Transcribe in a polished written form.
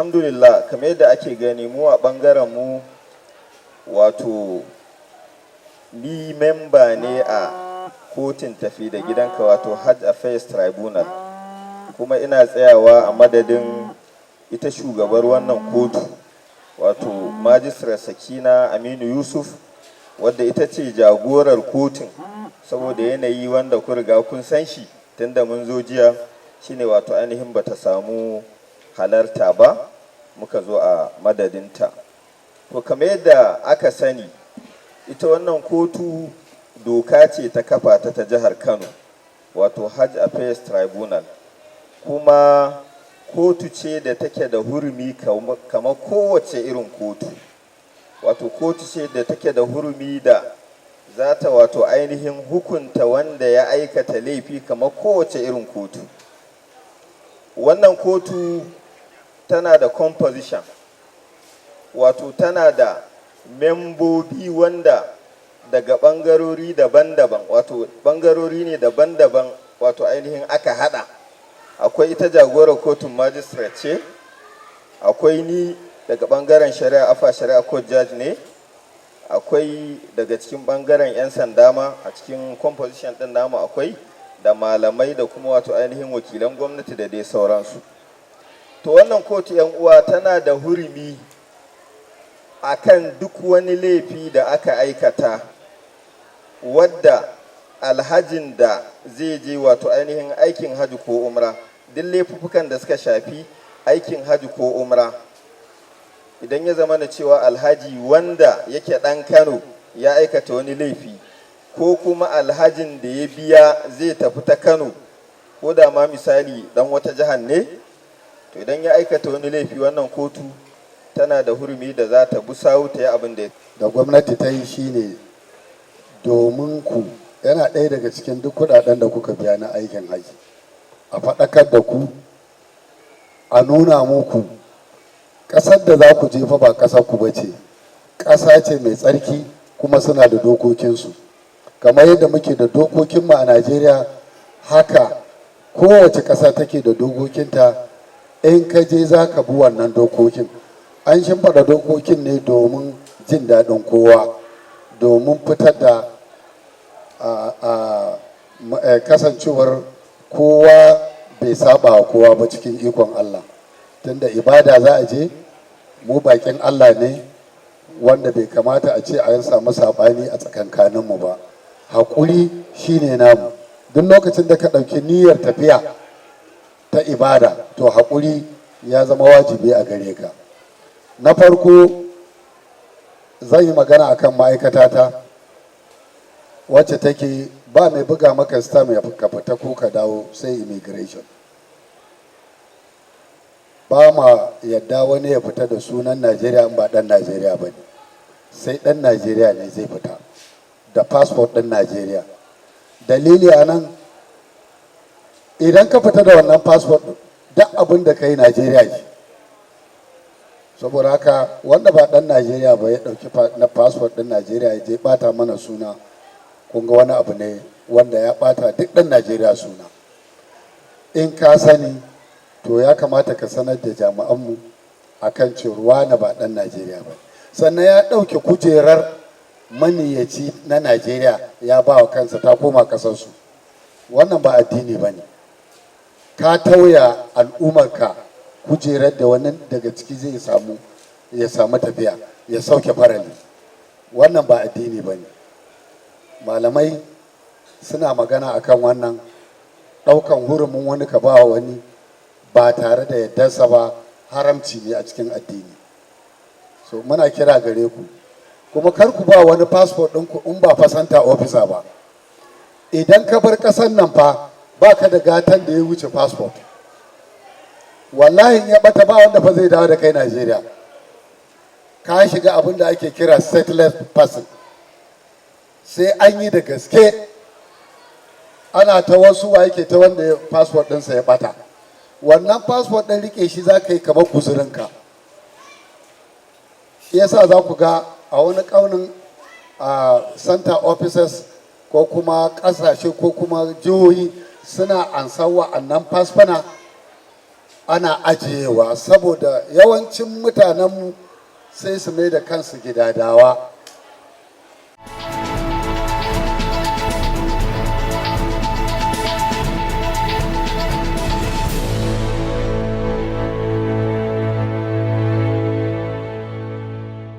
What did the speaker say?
Alhamdulillah, kamar yadda ake gani, mu a ɓangaren mu, wato ni memba ne a kotun tafi da gidanka, wato Hajj Affairs Tribunal, kuma ina tsayawa a madadin ita shugabar wannan kotu, wato Magistrate Sakina Aminu Yusuf, wadda ita ce jagorar kotun. Saboda yanayi wanda ku riga kun san shi tunda mun zo jiya, shine wato ainihin bata samu halarta ba, muka zo a madadinta. To, kamar yadda aka sani, ita wannan kotu doka ce ta kafa ta ta jihar Kano, wato Hajj Affairs Tribunal, kuma kotu ce da take da hurumi kamar kowace irin kotu, wato kotu ce da take da hurumi da za ta wato ainihin hukunta wanda ya aikata laifi kamar kowace irin kotu. Wannan kotu tana da composition, wato tana da membobi wanda daga ɓangarori daban-daban, wato ɓangarori ne daban-daban wato ainihin aka hada. Akwai ita jagorar kotun, magistrate ce, akwai ni daga ɓangaren shari'a, Upper Shari'a Court judge ne, akwai daga cikin ɓangaren 'yan sanda ma a cikin composition ɗin namu, akwai da malamai da kuma wato ainihin wakilan gwamnati da dai sauransu. To, wannan kotu, 'yan uwa, tana da hurumi akan duk wani laifi da aka aikata wadda alhajin da zai je wato ainihin aikin haji ko umra, duk laifuffukan da suka shafi aikin haji ko umra. Idan ya zama na cewa alhaji wanda yake ɗan Kano ya aikata wani laifi, ko kuma alhajin da ya biya zai tafi ta Kano, ko da ma misali dan wata jihar ne, to idan ya aikata wani laifi, wannan kotu tana da hurumi da za ta bi sawu ta yi abin da da gwamnati ta yi shine domin ku yana ɗaya daga cikin duk kuɗaɗen da kuka biya na aikin haji, a faɗakar da ku, a nuna muku ƙasar da za ku jefa ba ƙasar ku ba ce, ƙasa ce mai tsarki, kuma suna da dokokinsu. Kamar yadda muke da dokokinmu a Najeriya, haka kowace ƙasa take da dokokinta. In ka je, za ka bi wannan dokokin. An shimfiɗa dokokin ne domin jin daɗin kowa, domin fitar da kasancewar kowa bai saba wa kowa ba cikin ikon Allah. Tunda ibada za a je, mu bakin Allah ne, wanda bai kamata a ce an samu saɓani a tsakankaninmu ba. Haƙuri shine namu. Duk lokacin da ka ɗauki niyyar tafiya ta ibada, to haƙuri ya zama wajibi a gare ka. Na farko, zan yi magana akan ma'aikatata, wacce take ba mai buga maka stamp ya ka fita ko ka dawo sai immigration. Ba ma yadda wani ya fita da sunan Najeriya in ba dan Najeriya ba ne. Sai dan Najeriya ne zai fita da passport ɗin Najeriya. Dalili a nan, idan ka fita da wannan passport, duk abin da ka yi, Najeriya ce. Saboda haka, wanda ba dan Najeriya ba ya ɗauki na passport ɗin Najeriya ya je bata mana suna, kun ga wani abu ne wanda ya bata duk ɗan Najeriya suna. In ka sani, to ya kamata ka sanar da jami'anmu akan cewa na ba ɗan Najeriya ba. Sannan ya ɗauke kujerar maniyaci na Najeriya ya ba wa kansa, ta koma ƙasarsu. Wannan ba addini ba ne. Ka tauya al'ummarka kujerar da wani daga ciki zai samu, ya samu tafiya ya sauke farali. Wannan ba addini ba ne. Malamai suna magana akan wannan ɗaukan hurumin wani ka ba wani ba tare da yardarsa ba, haramci ne a cikin addini. So muna kira gare ku kuma, kar ku ba wani passport ɗinku in ba fa centre officer ba. Idan ka bar ƙasar nan fa, ba ka da gatan da ya wuce passport. Wallahi in ya bata, ba wanda fa zai dawo da kai Najeriya. Ka shiga abin da ake kira stateless person. Sai an yi da gaske. Ana ta wasu wa yake ta wanda passport ɗinsa ya bata. Wannan passport ɗin, rike shi za ka yi kamar guzurinka. Shi yasa za ku ga a wani ƙaunin a center officers ko kuma ƙasashe ko kuma jihohi suna ansa wa'annan fasfana. Ana ajiyewa saboda yawancin mutanenmu sai su mai da kansu gidadawa.